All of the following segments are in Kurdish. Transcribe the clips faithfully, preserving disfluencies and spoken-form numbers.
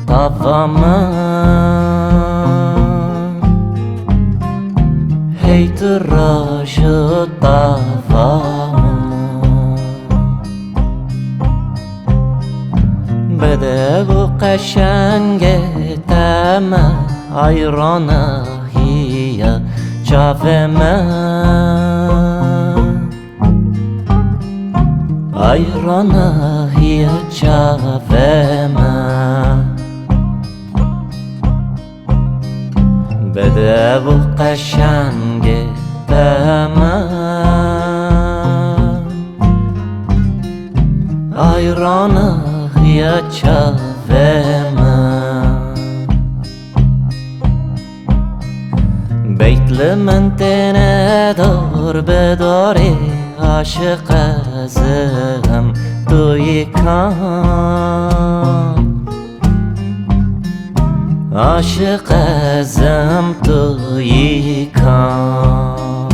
tava min, hey tu rajo tava min. Bide û qeşengê te me, ay ronahiya çavê me, ay ronahiya çavê me. Bide û qeşengê te me, ay ronahiya çavê me. Beyt li min têne dor bi dorê, aşiq ez im tu yî kam. Aşiq ez im tu yî kam.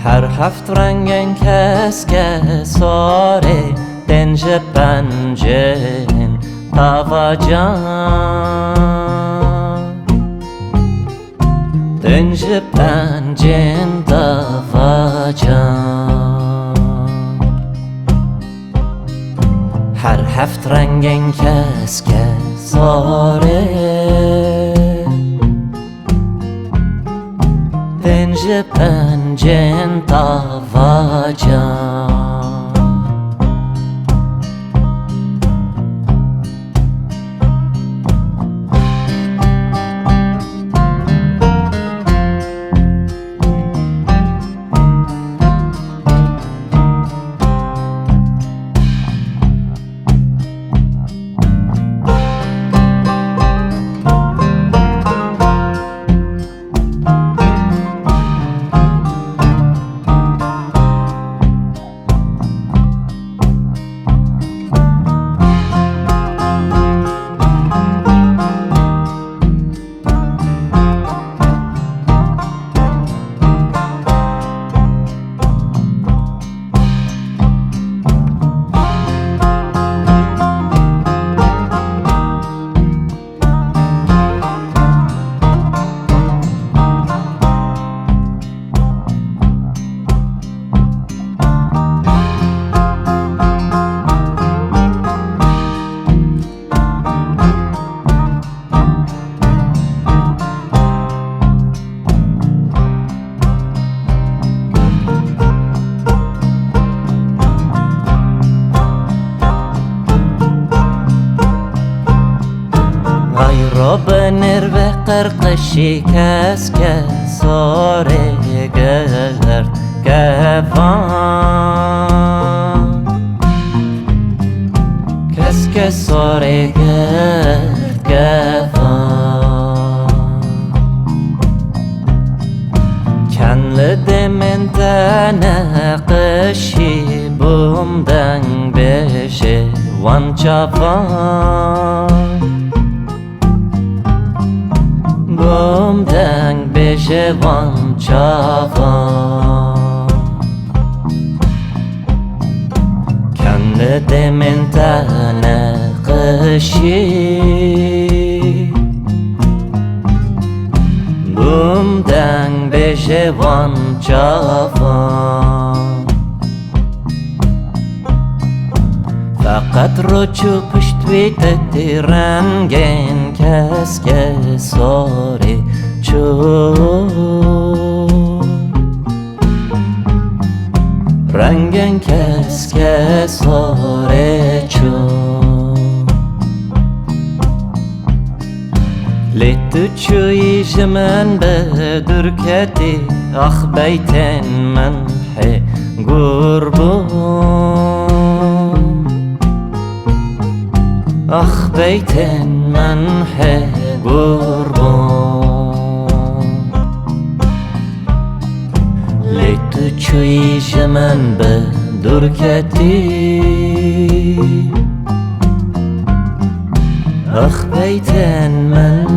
Her heft rengên keske sorê, tên ji pencên tava can. Tên ji pencên tava can. Her heft rengên keske sorê, tên ji pencên tava can. Ay robinêr ve qirqişî keske sorê gerd kevan. Keske sorê gerd kevan. Ken li demên te neqişî bûm deng bêje wan çavan. Bûm deng bêje wan çavan. Ken li demên te neqişî bûm deng bêje wan çavan. Feqet roç û pişt wî te tê rengên keske sorê çû. Rengên keske sorê çû. Lê tu çûyî ji min bi dûr ketî, ax beytên min hê gûr bûn. Ax beytên min hê gûr bûn. Lê tu çûyî ji min bi dûr ketî. Ax beytên min